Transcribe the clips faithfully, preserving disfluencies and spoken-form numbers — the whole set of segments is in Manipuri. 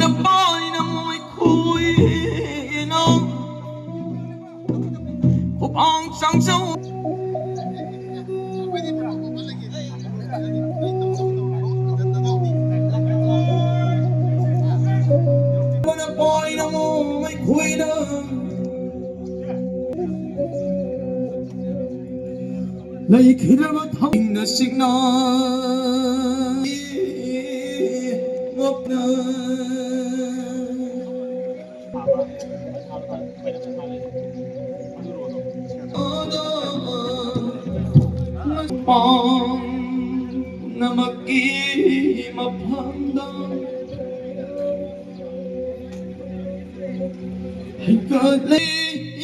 ꯅ ꯄꯥꯏꯅ ꯃꯣꯏ ꯈꯨꯏꯅ ꯈꯨꯕꯥꯡ ꯆꯪꯖꯧ꯫ ꯅ ꯄꯥꯏꯅ ꯃꯣꯏ ꯈꯨꯏꯅ ꯂꯩꯈꯤꯗ꯭ꯔꯕ ꯊꯧꯅ ꯁꯤꯡꯅ ꯃꯣꯛꯅ꯫ ꯄꯥꯎꯅꯃꯛꯀꯤ ꯃꯐꯝꯗ ꯍꯩꯀꯠꯂꯦ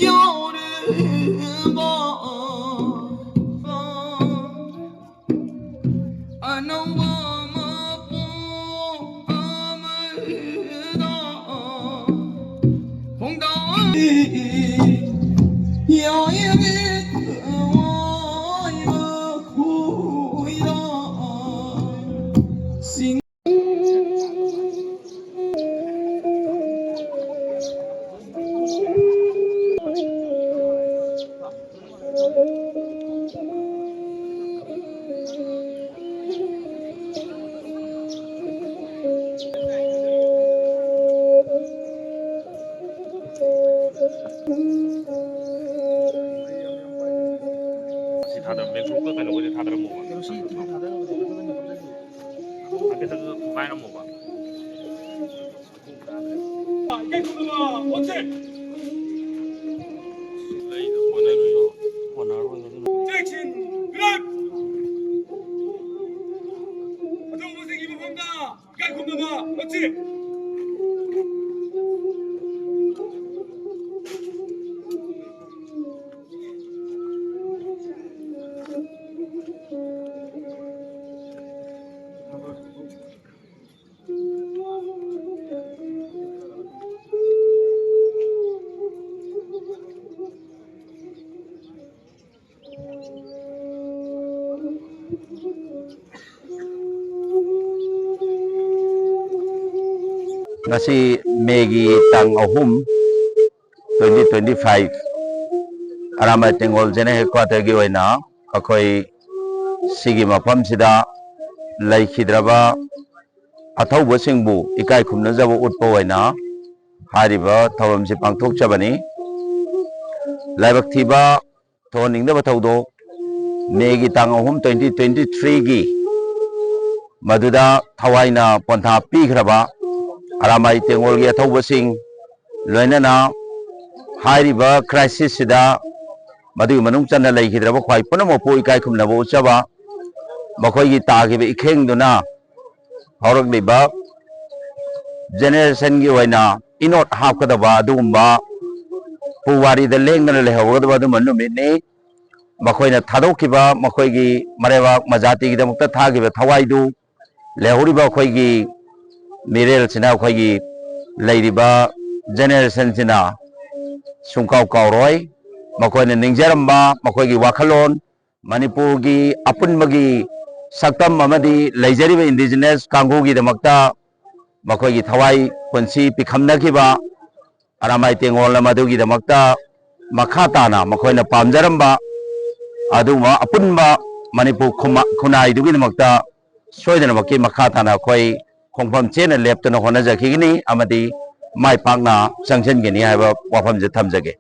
ꯌꯥꯎꯔꯕ ꯑꯅꯧꯕ ꯃꯄꯣꯛ ꯑꯃꯗ ꯈꯣꯡꯗꯥꯏ ꯌꯥꯏꯔꯦ ꯑꯋꯥꯏꯕ ꯈꯨꯔꯥ ꯁꯤꯡ꯫ ꯁꯤ ꯊꯥꯗꯔꯝꯃꯦ꯫ ꯒ꯭ꯔꯨꯞꯀ ꯀꯩꯅꯣꯒꯗꯤ ꯊꯥꯗꯔꯝꯃꯣꯕ꯫ ꯍꯥꯏꯐꯦꯠꯇꯪ ꯄꯥꯏꯔꯝꯃꯣꯕ꯫ ꯏꯀꯥꯏ ꯈꯨꯝꯅꯕ ꯑꯣꯟꯁꯦ꯫ ꯂꯩꯗꯣ ꯀꯣꯟꯅꯔꯣꯏꯌꯣ꯫ ꯀꯣꯟꯅꯔꯣꯏ ꯑꯗꯨꯅ꯫ Objection! Grant! ꯑꯗꯨꯒꯨꯝꯕꯁꯤꯡꯒꯤ ꯃꯐꯝꯗ ꯏꯀꯥꯏ ꯈꯨꯝꯅꯕ ꯑꯣꯟꯁꯦ꯫ ꯉꯁꯤ ꯃꯦꯒꯤ ꯇꯥꯡ ꯑꯍꯨꯝ, twenty twenty five, ꯑꯔꯥꯃꯥꯏ ꯇꯦꯡꯒꯣꯜ ꯖꯦꯅꯦꯔꯦꯜ ꯍꯦꯗꯀ꯭ꯋꯥꯇꯔꯒꯤ ꯑꯣꯏꯅ ꯑꯩꯈꯣꯏ ꯁꯤꯒꯤ ꯃꯐꯝꯁꯤꯗ ꯂꯩꯈꯤꯗ꯭ꯔꯕ ꯑꯊꯧꯕꯁꯤꯡꯕꯨ ꯏꯀꯥꯏ ꯈꯨꯝꯅꯖꯕ ꯎꯠꯄ ꯑꯣꯏꯅ ꯍꯥꯏꯔꯤꯕ ꯊꯧꯔꯝꯁꯤ ꯄꯥꯡꯊꯣꯛꯆꯕꯅꯤ꯫ ꯂꯥꯏꯕꯛ ꯊꯤꯕ ꯊꯣꯛꯍꯟꯅꯤꯡꯗꯕ ꯊꯧꯗꯣꯛ, ꯃꯦꯒꯤ ꯇꯥꯡ ꯑꯍꯨꯝ, twenty twenty three ꯒꯤ ꯃꯗꯨꯗ ꯊꯋꯥꯏꯅ ꯄꯣꯟꯊꯥ ꯄꯤꯈ꯭ꯔꯕ ꯑꯔꯥꯃꯥꯏ ꯇꯦꯡꯒꯣꯜꯒꯤ ꯑꯊꯧꯕꯁꯤꯡ, ꯂꯣꯏꯅꯅ ꯍꯥꯏꯔꯤꯕ crisis ꯁꯤꯗ ꯃꯗꯨꯒꯤ ꯃꯅꯨꯡ ꯆꯟꯅ ꯂꯩꯈꯤꯗ꯭ꯔꯕ ꯈ꯭ꯋꯥꯏ ꯄꯨꯝꯅꯃꯛꯄꯨ ꯏꯀꯥꯏ ꯈꯨꯝꯅꯕ ꯎꯠꯆꯕ, ꯃꯈꯣꯏꯒꯤ ꯇꯥꯈꯤꯕ ꯏꯈꯦꯡꯗꯨꯅ ꯍꯧꯔꯛꯂꯤꯕ generation ꯒꯤ ꯑꯣꯏꯅ ꯏꯅꯣꯠ ꯍꯥꯞꯀꯗꯕ ꯑꯗꯨꯒꯨꯝꯕ ꯄꯨꯋꯥꯔꯤꯗ ꯂꯦꯡꯗꯅ ꯂꯩꯍꯧꯒꯗꯕ ꯑꯗꯨꯝꯕ ꯅꯨꯃꯤꯠꯅꯤ꯫ ꯃꯈꯣꯏꯅ ꯊꯥꯗꯣꯛꯈꯤꯕ ꯃꯈꯣꯏꯒꯤ ꯃꯔꯩꯕꯥꯛ ꯃꯖꯥꯇꯤꯒꯤꯗꯃꯛꯇ ꯊꯥꯈꯤꯕ ꯊꯋꯥꯏꯗꯨ ꯂꯩꯍꯧꯔꯤꯕ ꯑꯩꯈꯣꯏꯒꯤ ꯃꯤꯔꯦꯜꯁꯤꯅ ꯑꯩꯈꯣꯏꯒꯤ ꯂꯩꯔꯤꯕ generation ꯁꯤꯅ ꯁꯨꯡꯀꯥꯎ ꯀꯥꯎꯔꯣꯏ꯫ ꯃꯈꯣꯏꯅ ꯅꯤꯡꯖꯔꯝꯕ ꯃꯈꯣꯏꯒꯤ ꯋꯥꯈꯜꯂꯣꯟ, ꯃꯅꯤꯄꯨꯔꯒꯤ ꯑꯄꯨꯟꯕꯒꯤ ꯁꯛꯇꯝ ꯑꯃꯗꯤ ꯂꯩꯖꯔꯤꯕ indigenous ꯀꯥꯡꯕꯨꯒꯤꯗꯃꯛꯇ ꯃꯈꯣꯏꯒꯤ ꯊꯋꯥꯏ ꯄꯨꯟꯁꯤ ꯄꯤꯈꯝꯅꯈꯤꯕ ꯑꯔꯥꯃꯥꯏ ꯇꯦꯡꯒꯣꯜꯅ ꯃꯗꯨꯒꯤꯗꯃꯛꯇ ꯃꯈꯥ ꯇꯥꯅ ꯃꯈꯣꯏꯅ ꯄꯥꯝꯖꯔꯝꯕ ꯑꯗꯨꯒꯨꯝꯕ ꯑꯄꯨꯟꯕ ꯃꯅꯤꯄꯨꯔ ꯈꯨꯃ-, ꯈꯨꯟꯅꯥꯏꯗꯨꯒꯤꯗꯃꯛꯇ ꯁꯣꯏꯗꯅꯃꯛꯀꯤ ꯃꯈꯥ ꯇꯥꯅ ꯑꯩꯈꯣꯏ ꯈꯣꯡꯐꯝ ꯆꯦꯠꯅ ꯂꯦꯞꯇꯨꯅ ꯍꯣꯠꯅꯖꯈꯤꯒꯅꯤ ꯑꯃꯗꯤ ꯃꯥꯏ ꯄꯥꯛꯅ ꯆꯪꯁꯤꯟꯒꯅꯤ ꯍꯥꯏꯕ ꯋꯥꯐꯝꯁꯦ ꯊꯝꯖꯒꯦ꯫